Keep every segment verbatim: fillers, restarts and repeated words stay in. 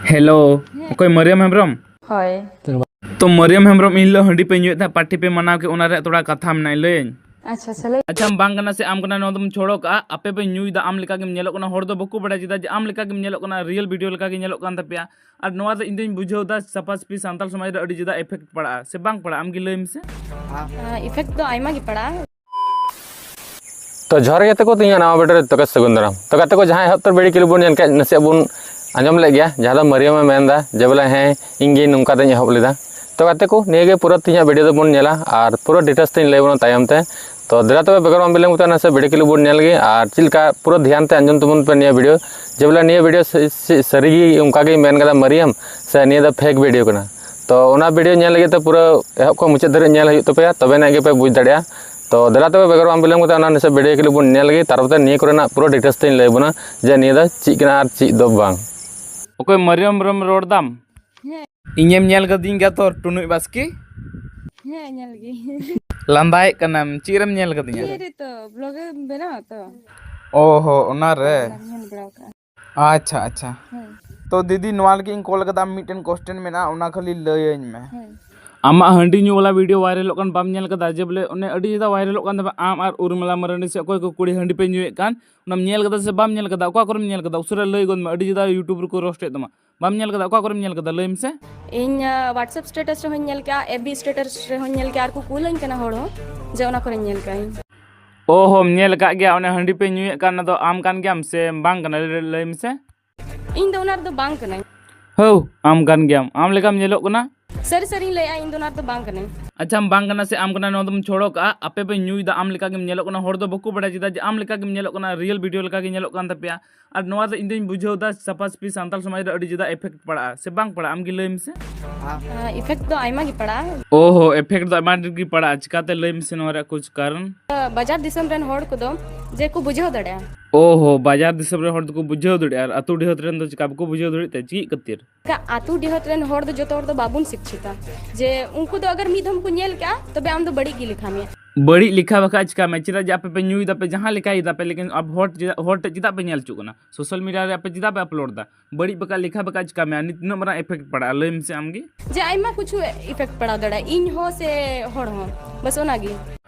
Hello, ᱚᱠᱚᱭ Mariam Hembrom? ᱦᱳᱭ᱾ ᱛᱚ ᱢᱟᱹᱨᱤᱭᱟᱢ ᱦᱮᱢᱵᱨᱚᱢ, ᱤᱧ ᱦᱤᱞᱳᱜ ᱦᱟᱺᱰᱤ ᱯᱮ ᱧᱩᱭᱮᱫ ᱛᱟᱦᱮᱸᱫ, ᱯᱟᱨᱴᱤ ᱯᱮ ᱢᱟᱱᱟᱣ ᱠᱮᱫ, ᱚᱱᱟ ᱨᱮᱭᱟᱜ ᱛᱷᱚᱲᱟ ᱠᱟᱛᱷᱟ ᱢᱮᱱᱟᱜᱼᱟ, ᱞᱟᱹᱭᱟᱹᱧ᱾ ᱟᱪᱪᱷᱟ, ᱟᱪᱪᱷᱟ, ᱞᱟᱹᱭ᱾ ᱟᱪᱪᱷᱟᱢ ᱵᱟᱝ ᱠᱟᱱᱟ ᱥᱮ ᱟᱢ ᱠᱟᱱᱟ, ᱱᱚᱣᱟ ᱫᱚᱢ ᱪᱷᱚᱲᱚ ᱠᱟᱜᱼᱟ᱾ ᱟᱯᱮ ᱯᱮ ᱧᱩᱭᱮᱫᱟ, ᱟᱢ ᱞᱮᱠᱟ ᱜᱮᱢ ᱧᱮᱞᱚᱜ ᱠᱟᱱᱟ, ᱦᱚᱲ ᱫᱚ ᱵᱟᱠᱚ ᱵᱟᱲᱟᱭᱟ, ᱪᱮᱫᱟᱜ ᱡᱮ ᱟᱢ ᱞᱮᱠᱟ ᱜᱮᱢ ᱧᱮᱞᱚᱜ ᱠᱟᱱᱟ, ᱨᱤᱭᱮᱞ ᱵᱷᱤᱰᱤᱭᱳ ᱞᱮᱠᱟ ᱜᱮ ᱧᱮᱞᱚᱜ ᱠᱟᱱ ᱛᱟᱯᱮᱭᱟ᱾ ᱟᱨ ᱱᱚᱣᱟ ᱫᱚ ᱤᱧ ᱫᱚᱧ ᱵᱩᱡᱷᱟᱹᱣ ᱮᱫᱟ, ᱥᱟᱯᱷᱟ ᱥᱟᱹᱯᱷᱤ ᱥᱟᱱᱛᱟᱲ ᱥᱚᱢᱟᱡᱽ ᱨᱮ ᱟᱹᱰᱤ ᱡᱩᱫᱟᱹ ᱤᱯᱷᱮᱠᱴ ᱯᱟᱲᱟᱜᱼᱟ ᱥᱮ ᱵᱟᱝ ᱯᱟᱲᱟᱜᱼᱟ, ᱟᱢ ᱜᱮ ᱞᱟᱹᱭ ᱢᱮᱥᱮ᱾ ᱤᱯᱷᱮᱠᱴ ᱫᱚ ᱟᱭᱢᱟ ᱜᱮ ᱯᱟᱲᱟᱜᱼᱟ᱾ ᱛᱚ ᱡᱚᱦᱟᱨ ᱜᱮ ᱜᱟᱛᱮ ᱠᱚ, ᱛᱤᱧᱟᱹ ᱱᱟᱣᱟ ᱵᱷᱤᱰᱤᱭᱳ ᱨᱮ ᱡᱚᱛᱚ ᱠᱚ ᱥᱟᱹᱜᱩᱱ ᱫᱟᱨᱟᱢ᱾ ᱛᱚ ᱜᱟᱛᱮ ᱠᱚ, ᱡᱟᱦᱟᱸᱭ ᱮᱦᱚᱵ ᱩᱛᱟᱹᱨ ᱵᱤᱰᱤᱭᱳ ᱠᱞᱤᱯ ᱵᱚᱱ ᱧᱮᱞ ᱠᱮᱫ, ᱱᱟᱥᱮᱭᱟᱜ ᱵᱚᱱ ᱟᱸᱡᱚᱢ ᱞᱮᱫ ᱜᱮᱭᱟ, ᱡᱟᱦᱟᱸ ᱫᱚ ᱢᱟᱹᱨᱤᱭᱟᱢ ᱮ ᱢᱮᱱ ᱮᱫᱟ ᱡᱮ ᱵᱚᱞᱮ, ᱦᱮᱸ, ᱤᱧ ᱜᱮ ᱱᱚᱝᱠᱟ ᱛᱤᱧ ᱮᱦᱚᱵ ᱞᱮᱫᱟ᱾ ᱛᱚ ᱜᱟᱛᱮ ᱠᱚ, ᱱᱤᱭᱟᱹ ᱜᱮ ᱯᱩᱨᱟᱹ ᱛᱮᱦᱮᱧᱟᱜ ᱵᱷᱤᱰᱤᱭᱳ ᱫᱚᱵᱚᱱ ᱧᱮᱞᱟ ᱟᱨ ᱯᱩᱨᱟᱹ ᱰᱤᱴᱮᱞᱥ ᱛᱤᱧ ᱞᱟᱹᱭ ᱟᱵᱚᱱᱟ ᱛᱟᱭᱚᱢ ᱛᱮ᱾ ᱛᱚ ᱫᱮᱞᱟ ᱛᱚᱵᱮ ᱵᱮᱜᱚᱨ ᱵᱟᱝ ᱵᱤᱞᱚᱢ ᱠᱟᱛᱮ ᱱᱟᱥᱮ ᱵᱷᱤᱰᱤᱭᱳ ᱠᱞᱤᱯ ᱵᱚᱱ ᱧᱮᱞ ᱜᱮ ᱟᱨ ᱪᱮᱫ ᱞᱮᱠᱟ ᱯᱩᱨᱟᱹ ᱫᱷᱮᱭᱟᱱ ᱛᱮ ᱟᱸᱡᱚᱢ ᱛᱟᱵᱚᱱ ᱯᱮ ᱱᱤᱭᱟᱹ ᱵᱷᱤᱰᱤᱭᱳ, ᱡᱮ ᱵᱚᱞᱮ ᱱᱤᱭᱟᱹ ᱵᱷᱤᱰᱤᱭᱳ ᱥᱟᱹ-, ᱥᱟᱹ-, ᱥᱟᱹᱨᱤ ᱜᱮ ᱚᱱᱠᱟ ᱜᱮᱭ ᱢᱮᱱ ᱠᱟᱫᱟ ᱢᱟᱹᱨᱤᱭᱟᱢ ᱥᱮ ᱱᱤᱭᱟᱹ ᱫᱚ ᱯᱷᱮᱠ ᱵᱷᱤᱰᱤᱭᱳ ᱠᱟᱱᱟ᱾ ᱛᱚ ᱚᱱᱟ ᱵᱷᱤᱰᱤᱭᱳ ᱧᱮᱞ ᱞᱟᱹᱜᱤᱫ ᱛᱮ ᱯᱩᱨᱟᱹ ᱮᱦᱚᱵ ᱠᱷᱚᱱ ᱢᱩᱪᱟᱹᱫ ᱫᱷᱟᱹᱨᱤᱡ ᱧᱮᱞ ᱦᱩᱭᱩᱜ ᱛᱟᱯᱮᱭᱟ, ᱛᱚᱵᱮ ᱟᱱᱟᱜ ᱜᱮᱯᱮ ᱵᱩᱡᱽ ᱫᱟᱲᱮᱭᱟᱜᱼᱟ᱾ ᱛᱚ ᱫᱮᱞᱟ ᱛᱚᱵᱮ ᱵᱮᱜᱚᱨ ᱵᱟᱝ ᱵᱤᱞᱚᱢ ᱠᱟᱛᱮ ᱚᱱᱟ ᱱᱟᱥᱮ ᱵᱷᱤᱰᱤᱭᱳ ᱠᱞᱤᱯ ᱵᱚᱱ ᱧᱮᱞ ᱞᱮᱜᱮ, ᱛᱟᱨᱯᱚᱨᱮ ᱱᱤᱭᱟᱹ ᱠᱚᱨᱮᱱᱟᱜ ᱯᱩᱨᱟᱹ ᱰᱤᱴᱮᱞᱥ ᱛᱤᱧ ᱞᱟᱹᱭ ᱟᱵᱚᱱᱟ ᱡᱮ ᱱᱤᱭᱟᱹ ᱫᱚ ᱪᱮᱫ ᱠᱟᱱᱟ ᱟᱨ ᱪᱮᱫ ᱫᱚ ᱵᱟᱝ᱾ ᱚᱠᱚᱭ ᱢᱟᱹᱨᱤᱭᱟᱢ ᱦᱮᱢᱵᱨᱚᱢ ᱨᱚᱲ ᱫᱟᱢ? ᱦᱮᱸ᱾ ᱤᱧᱮᱢ ᱧᱮᱞ ᱠᱟᱫᱤᱧ ᱜᱮᱭᱟ ᱛᱚ, ᱴᱩᱱᱩᱡ ᱵᱟᱥᱠᱮ? ᱦᱮᱸ, ᱧᱮᱞ ᱜᱮ᱾ ᱞᱟᱸᱫᱟᱭᱮᱫ ᱠᱟᱱᱟᱢ, ᱪᱮᱫ ᱨᱮᱢ ᱧᱮᱞ ᱠᱟᱫᱤᱧᱟ? ᱪᱮᱫ ᱨᱮᱛᱚ, ᱵᱞᱚᱜ ᱮᱢ ᱵᱮᱱᱟᱣᱟ ᱛᱚ? ᱚ ᱦᱚ, ᱚᱱᱟ ᱨᱮ? ᱚᱱᱟ ᱧᱮᱞ ᱵᱟᱲᱟ ᱠᱟᱜᱼᱟ᱾ ᱟᱪᱪᱷᱟ, ᱟᱪᱪᱷᱟ᱾ ᱦᱮᱸ᱾ ᱛᱚ ᱫᱤᱫᱤ, ᱱᱚᱣᱟ ᱞᱟᱹᱜᱤᱫ ᱤᱧ ᱠᱚᱞ ᱠᱟᱫᱟ, ᱟᱢ ᱢᱤᱫᱴᱮᱱ ᱠᱚᱥᱪᱮᱱ ᱢᱮᱱᱟᱜᱼᱟ, ᱚᱱᱟ ᱠᱷᱟᱹᱞᱤ ᱞᱟᱹᱭᱟᱹᱧ ᱢᱮ᱾ ᱦᱮᱸ᱾ ᱟᱢᱟᱜ ᱦᱟᱺᱰᱤ ᱧᱩ ᱵᱟᱞᱟ ᱵᱷᱤᱰᱤᱭᱳ ᱵᱷᱟᱭᱨᱟᱞᱚᱜ ᱠᱟᱱ ᱵᱟᱢ ᱧᱮᱞ ᱠᱟᱫᱟ? ᱡᱮ ᱵᱚᱞᱮ ᱚᱱᱮ ᱟᱹᱰᱤ ᱡᱩᱫᱟ ᱵᱷᱟᱭᱨᱟᱞᱚᱜ ᱠᱟᱱ ᱛᱟᱦᱮᱸ, ᱟᱢ ᱟᱨ ᱩᱨᱢᱤᱞᱟ ᱢᱟᱨᱟᱱᱰᱤ ᱥᱮ ᱚᱠᱚᱭ ᱠᱚ ᱠᱩᱲᱤ ᱦᱟᱺᱰᱤ ᱯᱮ ᱧᱩᱭᱮᱫ ᱠᱟᱱ, ᱚᱱᱟᱢ ᱧᱮᱞ ᱠᱟᱫᱟ ᱥᱮ ᱵᱟᱢ ᱧᱮᱞ ᱠᱟᱫᱟ? ᱚᱠᱟ ᱠᱚᱨᱮᱢ ᱧᱮᱞ ᱠᱟᱫᱟ? ᱩᱥᱟᱹᱨᱟ ᱞᱟᱹᱭ ᱜᱚᱫ ᱢᱮ, ᱟᱹᱰᱤ ᱡᱩᱫᱟ YouTube ᱨᱮᱠᱚ ᱨᱳᱥᱴᱮᱫ ᱛᱟᱢᱟ᱾ ᱵᱟᱢ ᱧᱮᱞ ᱠᱟᱫᱟ? ᱚᱠᱟ ᱠᱚᱨᱮᱢ ᱧᱮᱞ ᱠᱟᱫᱟ? ᱞᱟᱹᱭ ᱢᱮᱥᱮ᱾ ᱤᱧ, ᱟ, WhatsApp status ᱨᱮᱦᱚᱸᱧ ᱧᱮᱞ ᱠᱮᱜᱼᱟ, FB status ᱨᱮᱦᱚᱸᱧ ᱧᱮᱞ ᱠᱮᱜᱼᱟ, ᱟᱨ ᱠᱚ ᱠᱩᱞᱟᱹᱧ ᱠᱟᱱᱟ ᱦᱚᱲ ᱦᱚᱸ ᱡᱮ ᱚᱱᱟ ᱠᱚᱨᱮᱧ ᱧᱮᱞ ᱠᱟᱜᱼᱟ ᱤᱧ᱾ ᱚ ᱦᱚᱸᱢ ᱧᱮᱞ ᱠᱟᱜ ᱜᱮᱭᱟ ᱚᱱᱮ ᱦᱟᱺᱰᱤ ᱯᱮ ᱧᱩᱭᱮᱫ ᱠᱟᱱ, ᱚᱱᱟ ᱫᱚ ᱟᱢ ᱠᱟᱱ ᱜᱮᱭᱟᱢ ᱥᱮ ᱵᱟᱝ ᱠᱟᱱᱟ? ᱞᱟᱹᱭ, ᱞᱟᱹᱭ ᱢᱮᱥᱮ᱾ ᱤᱧ ᱫᱚ ᱚᱱᱟ ᱨᱮᱫᱚ ᱵᱟᱝ ᱠᱟᱹᱱᱟᱹᱧ᱾ ᱦᱳ, ᱟᱢ ᱠᱟᱱ ᱜᱮᱭᱟᱢ, ᱟᱢ ᱞᱮᱠᱟᱢ ᱧᱮᱞᱚᱜ ᱠᱟᱱᱟ᱾ ᱥᱟᱹᱨᱤ ᱥᱟᱹᱨᱤᱧ ᱞᱟᱹᱭᱮᱜᱼᱟ, ᱤᱧ ᱫᱚ ᱚᱱᱟ ᱨᱮᱫᱚ ᱵᱟᱝ ᱠᱟᱹᱱᱟᱹᱧ᱾ ᱟᱪᱪᱷᱟᱢ ᱵᱟᱝ ᱠᱟᱱᱟ ᱥᱮ ᱟᱢ ᱠᱟᱱᱟ, ᱱᱚᱣᱟ ᱫᱚᱢ ᱪᱷᱚᱲᱚ ᱠᱟᱜᱼᱟ᱾ ᱟᱯᱮ ᱯᱮ ᱧᱩᱭᱫᱟ, ᱟᱢ ᱞᱮᱠᱟ ᱜᱮᱢ ᱧᱮᱞᱚᱜ ᱠᱟᱱᱟ, ᱦᱚᱲ ᱫᱚ ᱵᱟᱠᱚ ᱵᱟᱲᱟᱭᱟ, ᱪᱮᱫᱟᱜ ᱡᱮ ᱟᱢ ᱞᱮᱠᱟ ᱜᱮᱢ ᱧᱮᱞᱚᱜ ᱠᱟᱱᱟ, ᱨᱤᱭᱮᱞ ᱵᱷᱤᱰᱤᱭᱳ ᱞᱮᱠᱟ ᱜᱮ ᱧᱮᱞᱚᱜ ᱠᱟᱱ ᱛᱟᱯᱮᱭᱟ᱾ ᱟᱨ ᱱᱚᱣᱟ ᱫᱚ ᱤᱧ ᱫᱚᱧ ᱵᱩᱡᱷᱟᱹᱣ ᱫᱟ, ᱥᱟᱯᱷᱟ ᱥᱟᱹᱯᱷᱤ ᱥᱟᱱᱛᱟᱲ ᱥᱚᱢᱟᱡᱽ ᱨᱮ ᱟᱹᱰᱤ ᱡᱩᱫᱟ ᱤᱯᱷᱮᱠᱴ ᱯᱟᱲᱟᱜᱼᱟ ᱥᱮ ᱵᱟᱝ ᱯᱟᱲᱟᱜᱼᱟ, ᱟᱢ ᱜᱮ ᱞᱟᱹᱭ ᱢᱮᱥᱮ᱾ ᱟ, ᱤᱯᱷᱮᱠᱴ ᱫᱚ ᱟᱭᱢᱟ ᱜᱮ ᱯᱟᱲᱟᱜᱼᱟ᱾ ᱚ ᱦᱚ, ᱤᱯᱷᱮᱠᱴ ᱫᱚ ᱟᱭᱢᱟ ᱰᱷᱮᱨ ᱜᱮ ᱯᱟᱲᱟᱜᱼᱟ᱾ ᱪᱤᱠᱟᱛᱮ, ᱞᱟᱹᱭ ᱢᱮᱥᱮ ᱱᱚᱣᱟ ᱨᱮᱭᱟᱜ ᱠᱩᱪ ᱠᱟᱨᱚᱱ᱾ ᱵᱟᱡᱟᱨ ᱫᱤᱥᱚᱢ ᱨᱮᱱ ᱦᱚᱲ ᱠᱚᱫᱚ ᱡᱮ ᱠᱚ ᱵᱩᱡᱷᱟᱹᱣ ᱫᱟᱲᱮᱭᱟᱜᱼᱟ᱾ ᱚ ᱦᱚ, ᱵᱟᱡᱟᱨ ᱫᱤᱥᱚᱢ ᱨᱮᱱ ᱦᱚᱲ ᱫᱚᱠᱚ ᱵᱩᱡᱷᱟᱹᱣ ᱫᱟᱲᱮᱭᱟᱜᱼᱟ, ᱟᱨ ᱟᱹᱛᱩ ᱰᱤᱦᱟᱹᱛ ᱨᱮᱱ ᱫᱚ ᱪᱤᱠᱟ ᱵᱟᱠᱚ ᱵᱩᱡᱷᱟᱹᱣ ᱫᱟᱲᱮᱭᱟᱜ ᱛᱮ? ᱪᱮᱫ ᱠᱷᱟᱹᱛᱤᱨ? ᱠᱟ-, ᱟᱹᱛᱩ ᱰᱤᱦᱟᱹᱛ ᱨᱮᱱ ᱦᱚᱲ ᱫᱚ ᱡᱚᱛᱚ ᱦᱚᱲ ᱫᱚ ᱵᱟᱵᱚᱱ ᱥᱤᱠᱠᱷᱤᱛᱟ᱾ ᱡᱮ ᱩᱱᱠᱩ ᱫᱚ ᱟᱜᱟᱨ ᱢᱤᱫ ᱫᱷᱚᱢ ᱠᱚ ᱧᱮᱞ ᱠᱮᱜᱼᱟ, ᱛᱚᱵᱮ ᱟᱢ ᱫᱚ ᱵᱟᱹᱲᱤᱡ ᱜᱮ ᱞᱮᱠᱷᱟ ᱢᱮᱭᱟ᱾ ᱵᱟᱹᱲᱤᱡ ᱞᱮᱠᱷᱟ ᱵᱟᱠᱷᱟᱡ ᱪᱤᱠᱟ ᱢᱮ? ᱪᱮᱫᱟᱜ ᱡᱮ ᱟᱯᱮ ᱯᱮ ᱧᱩᱭ ᱫᱟᱯᱮ, ᱡᱟᱦᱟᱸ ᱞᱮᱠᱟᱭ ᱫᱟᱯᱮ, ᱞᱮᱠᱤᱱ ᱟᱵ ᱦᱚᱲ ᱪᱮᱫᱟᱜ, ᱦᱚᱲ ᱴᱷᱮᱡ ᱪᱮᱫᱟᱜ ᱯᱮ ᱧᱮᱞ ᱦᱚᱪᱚᱜ ᱠᱟᱱᱟ? ᱥᱳᱥᱟᱞ ᱢᱤᱰᱤᱭᱟ ᱨᱮ ᱟᱯᱮ ᱪᱮᱫᱟᱜ ᱯᱮ ᱟᱯᱞᱳᱰ ᱫᱟ? ᱵᱟᱹᱲᱤᱡ ᱵᱟᱠᱷᱟᱡ ᱞᱮᱠᱷᱟ ᱵᱟᱠᱷᱟᱡ ᱪᱤᱠᱟ ᱢᱮ? ᱱᱤᱛ ᱛᱤᱱᱟᱹᱜ ᱢᱟᱨᱟᱝ ᱤᱯᱷᱮᱠᱴ ᱯᱟᱲᱟᱜᱼᱟ, ᱞᱟᱹᱭ ᱢᱮᱥᱮ ᱟᱢ ᱜᱮ᱾ ᱡᱮ ᱟᱭᱢᱟ ᱠᱤᱪᱷᱩ ᱤᱯᱷᱮᱠᱴ ᱯᱟᱲᱟᱣ ᱫᱟᱲᱮᱭᱟᱜᱼᱟ, ᱤᱧ ᱦᱚᱸ ᱥᱮ ᱦᱚᱲ ᱦᱚᱸ, ᱵᱟᱥ ᱚᱱᱟ ᱜᱮ᱾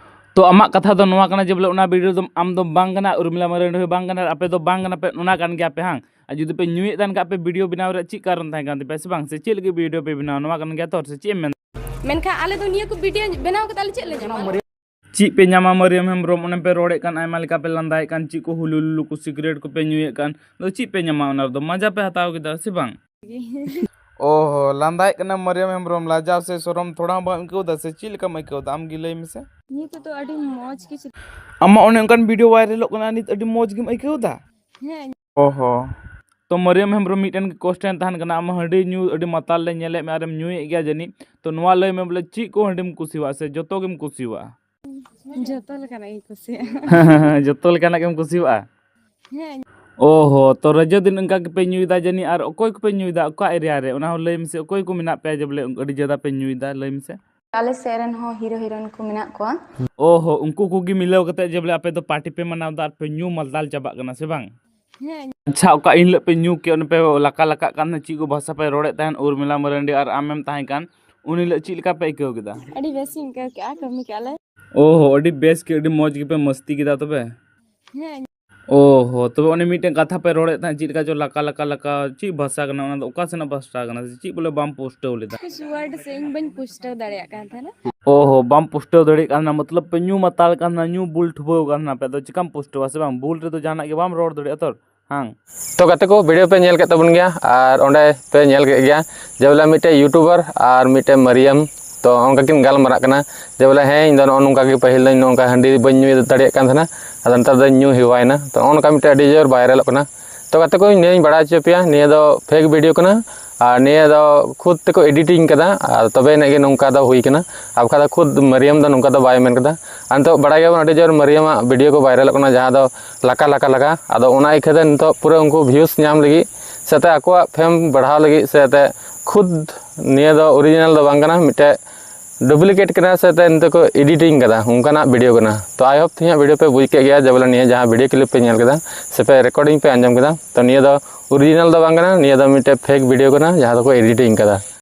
ᱛᱚ ᱟᱢᱟᱜ ᱠᱟᱛᱷᱟ ᱫᱚ ᱱᱚᱣᱟ ᱠᱟᱱᱟ ᱡᱮ ᱵᱚᱞᱮ ᱚᱱᱟ ᱵᱷᱤᱰᱤᱭᱳ ᱫᱚ ᱟᱢ ᱫᱚ ᱵᱟᱝ ᱠᱟᱱᱟ, ᱩᱨᱢᱤᱞᱟ ᱢᱟᱨᱟᱱᱰᱤ ᱦᱚᱸ ᱵᱟᱝ ᱠᱟᱱᱟ, ᱟᱨ ᱟᱯᱮ ᱫᱚ ᱵᱟᱝ ᱠᱟᱱᱟ ᱯᱮ, ᱚᱱᱟ ᱠᱟᱱ ᱜᱮᱭᱟ ᱯᱮ ᱦᱟᱝ? ᱟᱨ ᱡᱩᱫᱤ ᱯᱮ ᱧᱩᱭᱮᱫ ᱛᱟᱦᱮᱱ ᱠᱷᱟᱡ ᱯᱮ, ᱵᱷᱤᱰᱤᱭᱳ ᱵᱮᱱᱟᱣ ᱨᱮᱭᱟᱜ ᱪᱮᱫ ᱠᱟᱨᱚᱱ ᱛᱟᱦᱮᱸ ᱠᱟᱱ ᱛᱟᱯᱮᱭᱟ ᱥᱮ ᱵᱟᱝ? ᱥᱮ ᱪᱮᱫ ᱞᱟᱹᱜᱤᱫ ᱵᱷᱤᱰᱤᱭᱳ ᱯᱮ ᱵᱮᱱᱟᱣᱟ, ᱱᱚᱣᱟ ᱠᱟᱱ ᱜᱮᱭᱟ ᱛᱚ, ᱥᱮ ᱪᱮᱫ ᱮᱢ ᱢᱮᱱ? ᱢᱮᱱᱠᱷᱟᱱ ᱟᱞᱮ ᱫᱚ ᱱᱤᱭᱟᱹ ᱠᱚ ᱵᱷᱤᱰᱤᱭᱳ ᱵᱮᱱᱟᱣ ᱠᱟᱛᱮ ᱟᱞᱮ ᱪᱮᱫ ᱞᱮ ᱧᱟᱢᱟ? ᱪᱮᱫ ᱯᱮ ᱧᱟᱢᱟ ᱢᱟᱹᱨᱤᱭᱟᱹᱢ ᱦᱮᱢᱵᱨᱚᱢ? ᱚᱱᱮ ᱯᱮ ᱨᱚᱲᱮᱫ ᱠᱟᱱ, ᱟᱭᱢᱟ ᱞᱮᱠᱟ ᱯᱮ ᱞᱟᱸᱫᱟᱭᱮᱫ ᱠᱟᱱ, ᱪᱮᱫ ᱠᱚ ᱦᱩᱞᱩ ᱞᱩᱞᱩ ᱠᱚ ᱥᱤᱜᱨᱮᱴ ᱠᱚᱯᱮ ᱧᱩᱭᱮᱫ ᱠᱟᱱ, ᱟᱫᱚ ᱪᱮᱫ ᱯᱮ ᱧᱟᱢᱟ ᱚᱱᱟ ᱨᱮᱫᱚ? ᱢᱟᱡᱟ ᱯᱮ ᱦᱟᱛᱟᱣ ᱠᱮᱫᱟ ᱥᱮ ᱵᱟᱝ? ᱚ ᱦᱚ, ᱞᱟᱸᱫᱟᱭᱮᱫ ᱠᱟᱱᱟ ᱢᱟᱹᱨᱤᱭᱟᱹᱢ ᱦᱮᱢᱵᱨᱚᱢ, ᱞᱟᱡᱟᱣ ᱥᱮ ᱥᱚᱨᱚᱢ ᱛᱷᱚᱲᱟ ᱦᱚᱸ ᱵᱟᱢ ᱟᱹᱭᱠᱟᱹᱣ ᱮᱫᱟ ᱥᱮ? ᱪᱮᱫ ᱞᱮᱠᱟᱢ ᱟᱹᱭᱠᱟᱹᱣ ᱮᱫᱟ, ᱟᱢ ᱜᱮ ᱞᱟᱹᱭ ᱢᱮᱥᱮ᱾ ᱱᱤᱛᱚᱜ ᱫᱚ ᱟᱹᱰᱤ ᱢᱚᱡᱽ ᱜᱮ ᱪᱮᱫ ᱟᱢᱟᱜ ᱚᱱᱮ ᱚᱱᱠᱟᱱ ᱵᱷᱤᱰᱤᱭᱳ ᱵᱷᱟᱭᱨᱟᱞᱚᱜ ᱠᱟᱱᱟ, ᱱᱤᱛ ᱟᱹᱰᱤ ᱢᱚᱡᱽ ᱜᱮᱢ ᱟᱹᱭᱠᱟᱹᱣ ᱮᱫᱟ? ᱦᱮᱸ᱾ ᱚ ᱦᱚ᱾ ᱛᱚ ᱢᱟᱹᱨᱤᱭᱟᱹᱢ ᱦᱮᱢᱵᱨᱚᱢ, ᱢᱤᱫᱴᱮᱱ ᱠᱚᱥᱪᱮᱱ ᱛᱟᱦᱮᱱ ᱠᱟᱱᱟ, ᱟᱢ ᱦᱟᱺᱰᱤ ᱧᱩ ᱟᱹᱰᱤ ᱢᱟᱛᱟᱞ ᱞᱮ ᱧᱮᱞᱮᱫ ᱢᱮ ᱟᱨᱮᱢ ᱧᱩᱭᱮᱫ ᱜᱮᱭᱟ ᱡᱟᱹᱱᱤᱡ, ᱛᱚ ᱱᱚᱣᱟ ᱞᱟᱹᱭ ᱢᱮ ᱵᱚᱞᱮ ᱪᱮᱫ ᱠᱚ ᱦᱟᱺᱰᱤᱢ ᱠᱩᱥᱤᱣᱟᱜᱼᱟ ᱥᱮ ᱡᱚᱛᱚ ᱜᱮᱢ ᱠᱩᱥᱤᱣᱟᱜᱼᱟ? ᱡᱚᱛᱚ ᱞᱮᱠᱟᱱᱟᱜ ᱜᱤᱧ ᱠᱩᱥᱤᱭᱟᱜᱼᱟ᱾ ᱡᱚᱛᱚ ᱞᱮᱠᱟᱱᱟᱜ ᱜᱮᱢ ᱠᱩᱥᱤᱣᱟᱜᱼᱟ? ᱦᱮᱸ᱾ ᱚ ᱦᱚ, ᱛᱚ ᱨᱟᱡᱟ ᱫᱤᱱ ᱚᱱᱠᱟ ᱜᱮᱯᱮ ᱧᱩᱭᱮᱫᱟ ᱡᱟᱹᱱᱤᱡ, ᱟᱨ ᱚᱠᱚᱭ ᱠᱚᱯᱮ ᱧᱩᱭᱮᱫᱟ, ᱚᱠᱟ ᱮᱨᱤᱭᱟ ᱨᱮ, ᱚᱱᱟ ᱦᱚᱸ ᱞᱟᱹᱭ ᱢᱮᱥᱮ, ᱚᱠᱚᱭ ᱠᱚ ᱢᱮᱱᱟᱜ ᱯᱮᱭᱟ ᱡᱮ ᱵᱚᱞᱮ ᱟᱹᱰᱤ ᱡᱟᱫᱟ ᱯᱮ ᱧᱩᱭᱮᱫᱟ, ᱞᱟᱹᱭ ᱢᱮᱥᱮ᱾ ᱟᱞᱮ ᱥᱮᱫ ᱨᱮᱱ ᱦᱚᱸ ᱦᱤᱨᱳ ᱦᱤᱨᱳᱭᱤᱱ ᱠᱚ ᱢᱮᱱᱟᱜ ᱠᱚᱣᱟ᱾ ᱚ ᱦᱚ, ᱩᱱᱠᱩ ᱠᱚᱜᱮ ᱢᱤᱞᱟᱹᱣ ᱠᱟᱛᱮ ᱡᱮ ᱵᱚᱞᱮ ᱟᱯᱮ ᱫᱚ ᱯᱟᱨᱴᱤ ᱯᱮ ᱢᱟᱱᱟᱣ ᱮᱫᱟ ᱟᱨ ᱯᱮ ᱧᱩ ᱢᱟᱛᱟᱞ ᱪᱟᱵᱟᱜ ᱠᱟᱱᱟ ᱥᱮ ᱵᱟᱝ? ᱦᱮᱸ᱾ ᱟᱪᱪᱷᱟ, ᱚᱠᱟ ᱮᱱ ᱦᱤᱞᱳᱜ ᱯᱮ ᱧᱩ ᱠᱮᱫ, ᱚᱱᱮ ᱯᱮ ᱞᱟᱠᱟ ᱞᱟᱠᱟᱜ ᱠᱟᱱ ᱛᱟᱦᱮᱸᱫ, ᱪᱮᱫ ᱠᱚ ᱵᱷᱟᱥᱟ ᱯᱮ ᱨᱚᱲᱮᱫ ᱛᱟᱦᱮᱸᱫ, ᱩᱨᱢᱤᱞᱟ ᱢᱟᱨᱟᱱᱰᱤ ᱟᱨ ᱟᱢᱮᱢ ᱛᱟᱦᱮᱸ ᱠᱟᱱ, ᱩᱱ ᱦᱤᱞᱳᱜ ᱪᱮᱫ ᱞᱮᱠᱟ ᱯᱮ ᱟᱹᱭᱠᱟᱹᱣ ᱠᱮᱫᱟ? ᱟᱹᱰᱤ ᱵᱮᱥ ᱤᱧ ᱟᱹᱭᱠᱟᱹᱣ ᱠᱮᱫᱼᱟ, ᱠᱟᱹᱢᱤ ᱠᱮᱫᱼᱟ ᱞᱮ᱾ ᱚ ᱦᱚ, ᱟᱹᱰᱤ ᱵᱮᱥ ᱜᱮ, ᱟᱹᱰᱤ ᱢᱚᱡᱽ ᱜᱮᱯᱮ ᱢᱟᱹᱥᱛᱤ ᱠᱮᱫᱟ ᱛᱚᱵᱮ᱾ ᱦᱮᱸ᱾ ᱚ ᱦᱚ, ᱛᱚᱵᱮ ᱚᱱᱮ ᱢᱤᱫᱴᱮᱱ ᱠᱟᱛᱷᱟ ᱯᱮ ᱨᱚᱲᱮᱫ ᱛᱟᱦᱮᱸᱫ, ᱪᱮᱫ ᱞᱮᱠᱟ ᱪᱚ ᱞᱟᱠᱟ ᱞᱟᱠᱟ ᱞᱟᱠᱟ, ᱪᱮᱫ ᱵᱷᱟᱥᱟ ᱠᱟᱱᱟ ᱚᱱᱟ ᱫᱚ? ᱚᱠᱟ ᱥᱮᱱᱟᱜ ᱵᱷᱟᱥᱟ ᱠᱟᱱᱟ ᱥᱮ ᱪᱮᱫ ᱵᱚᱞᱮ ᱵᱟᱢ ᱯᱩᱥᱴᱟᱹᱣ ᱞᱮᱫᱟ? ᱠᱩᱪ ᱣᱟᱨᱰ ᱥᱮ ᱤᱧ ᱵᱟᱹᱧ ᱯᱩᱥᱴᱟᱹᱣ ᱫᱟᱲᱮᱭᱟᱜ ᱠᱟᱱ ᱛᱟᱦᱮᱱᱟ᱾ ᱚ ᱦᱚ, ᱵᱟᱢ ᱯᱩᱥᱴᱟᱹᱣ ᱫᱟᱲᱮᱭᱟᱜ ᱠᱟᱱ ᱛᱟᱦᱮᱱᱟ, ᱢᱚᱛᱞᱚᱵ ᱯᱮ ᱧᱩ ᱢᱟᱛᱟᱞ ᱠᱟᱱ ᱛᱟᱦᱮᱱᱟ, ᱧᱩ ᱵᱩᱞ ᱴᱷᱩᱵᱟᱹᱣ ᱠᱟᱱ ᱛᱟᱦᱮᱱᱟ ᱯᱮ, ᱟᱫᱚ ᱪᱤᱠᱟᱢ ᱯᱩᱥᱴᱟᱹᱣᱟ ᱥᱮ ᱵᱟᱝ? ᱵᱩᱞ ᱨᱮᱫᱚ ᱡᱟᱦᱟᱱᱟᱜ ᱜᱮ ᱵᱟᱢ ᱨᱚᱲ ᱫᱟᱲᱮᱭᱟᱜᱼᱟ ᱛᱚ᱾ ᱦᱟᱝ᱾ ᱛᱚ ᱜᱟᱛᱮ ᱠᱚ, ᱵᱷᱤᱰᱤᱭᱳ ᱯᱮ ᱧᱮᱞ ᱠᱮᱫ ᱛᱟᱵᱚᱱ ᱜᱮᱭᱟ ᱟᱨ ᱚᱸᱰᱮ ᱯᱮ ᱧᱮᱞ ᱠᱮᱫ ᱜᱮᱭᱟ ᱡᱮ ᱵᱚᱞᱮ ᱢᱤᱫᱴᱮᱡ ᱭᱩᱴᱩᱵᱟᱨ ᱟᱨ ᱢᱤᱫᱴᱮᱡ ᱢᱟᱨᱤᱭᱟᱢ ᱛᱚ ᱚᱱᱠᱟ ᱠᱤᱱ ᱜᱟᱞᱢᱟᱨᱟᱜ ᱠᱟᱱᱟ ᱡᱮ ᱵᱚᱞᱮ, ᱦᱮᱸ, ᱤᱧ ᱫᱚ ᱱᱚᱜᱼᱚ ᱱᱚᱝᱠᱟ ᱜᱮ, ᱯᱟᱹᱦᱤᱞ ᱫᱚᱧ ᱱᱚᱝᱠᱟ ᱦᱟᱺᱰᱤ ᱵᱟᱹᱧ ᱧᱩ ᱫᱟᱲᱮᱭᱟᱜ ᱠᱟᱱ ᱛᱟᱦᱮᱱᱟ, ᱟᱫᱚ ᱱᱮᱛᱟᱨ ᱫᱚᱧ ᱧᱩ ᱦᱮᱣᱟᱭᱮᱱᱟ᱾ ᱛᱚ ᱱᱚᱜᱼᱚ ᱱᱚᱝᱠᱟ ᱢᱤᱫᱴᱮᱡ ᱟᱹᱰᱤ ᱡᱳᱨ ᱵᱷᱟᱭᱨᱟᱞᱚᱜ ᱠᱟᱱᱟ᱾ ᱛᱚ ᱜᱟᱛᱮ ᱠᱚ, ᱤᱧ ᱱᱤᱭᱟᱹᱧ ᱵᱟᱲᱟᱭ ᱦᱚᱪᱚ ᱯᱮᱭᱟ, ᱱᱤᱭᱟᱹ ᱫᱚ ᱯᱷᱮᱠ ᱵᱷᱤᱰᱤᱭᱳ ᱠᱟᱱᱟ ᱟᱨ ᱱᱤᱭᱟᱹ ᱫᱚ ᱠᱷᱩᱫ ᱛᱮᱠᱚ ᱮᱰᱤᱴᱤᱝ ᱠᱟᱫᱟ, ᱟᱨ ᱛᱚᱵᱮ ᱟᱹᱱᱤᱡ ᱜᱮ ᱱᱚᱝᱠᱟ ᱫᱚ ᱦᱩᱭ ᱠᱟᱱᱟ᱾ ᱟᱨ ᱵᱟᱠᱷᱟᱡ ᱫᱚ ᱠᱷᱩᱫ ᱢᱟᱨᱤᱭᱟᱢ ᱫᱚ ᱱᱚᱝᱠᱟ ᱫᱚ ᱵᱟᱭ ᱢᱮᱱ ᱠᱟᱫᱟ᱾ ᱟᱨ ᱱᱤᱛᱚᱜ ᱵᱟᱲᱟᱭ ᱜᱮᱭᱟᱵᱚᱱ ᱟᱹᱰᱤ ᱡᱳᱨ ᱢᱟᱨᱤᱭᱟᱢᱟᱜ ᱵᱷᱤᱰᱤᱭᱳ ᱠᱚ ᱵᱷᱟᱭᱨᱟᱞᱚᱜ ᱠᱟᱱᱟ, ᱡᱟᱦᱟᱸ ᱫᱚ ᱞᱟᱠᱟ ᱞᱟᱠᱟ ᱞᱟᱠᱟ᱾ ᱟᱫᱚ ᱚᱱᱟ ᱤᱠᱷᱟᱹ ᱛᱮ ᱱᱤᱛᱚᱜ ᱯᱩᱨᱟᱹ ᱩᱱᱠᱩ ᱵᱷᱤᱭᱩᱥ ᱧᱟᱢ ᱞᱟᱹᱜᱤᱫ ᱥᱮ ᱛᱮ ᱟᱠᱚᱣᱟᱜ ᱯᱷᱮᱢ ᱵᱟᱲᱦᱟᱣ ᱞᱟᱹᱜᱤᱫ ᱥᱮ ᱛᱮ ᱠᱷᱩᱫ ᱱᱤᱭᱟᱹ ᱫᱚ ᱚᱨᱤᱡᱤᱱᱟᱞ ᱫᱚ ᱵᱟᱝ ᱠᱟᱱᱟ, ᱢᱤᱫᱴᱮᱡ ᱰᱩᱯᱞᱤᱠᱮᱴ ᱠᱟᱱᱟ ᱥᱮ ᱛᱮ ᱱᱤᱛᱚᱜ ᱠᱚ ᱮᱰᱤᱴᱤᱝ ᱠᱟᱫᱟ, ᱚᱱᱠᱟᱱᱟᱜ ᱵᱷᱤᱰᱤᱭᱳ ᱠᱟᱱᱟ᱾ ᱛᱚ ᱟᱭ ᱦᱳᱯ ᱛᱮᱦᱮᱧᱟᱜ ᱵᱷᱤᱰᱤᱭᱳ ᱯᱮ ᱵᱩᱡᱽ ᱠᱮᱫ ᱜᱮᱭᱟ, ᱡᱮ ᱵᱚᱞᱮ ᱱᱤᱭᱟᱹ ᱡᱟᱦᱟᱸ ᱵᱷᱤᱰᱤᱭᱳ ᱠᱞᱤᱯ ᱯᱮ ᱧᱮᱞ ᱠᱮᱫᱟ ᱥᱮ ᱯᱮ ᱨᱮᱠᱚᱨᱰᱤᱝ ᱯᱮ ᱟᱸᱡᱚᱢ ᱠᱮᱫᱟ, ᱛᱚ ᱱᱤᱭᱟᱹ ᱫᱚ ᱚᱨᱤᱡᱤᱱᱟᱞ ᱫᱚ ᱵᱟᱝ ᱠᱟᱱᱟ, ᱱᱤᱭᱟᱹ ᱫᱚ ᱢᱤᱫᱴᱮᱡ ᱯᱷᱮᱠ ᱵᱷᱤᱰᱤᱭᱳ ᱠᱟᱱᱟ ᱡᱟᱦᱟᱸ ᱫᱚᱠᱚ ᱮᱰᱤᱴᱤᱝ ᱠᱟᱫᱟ᱾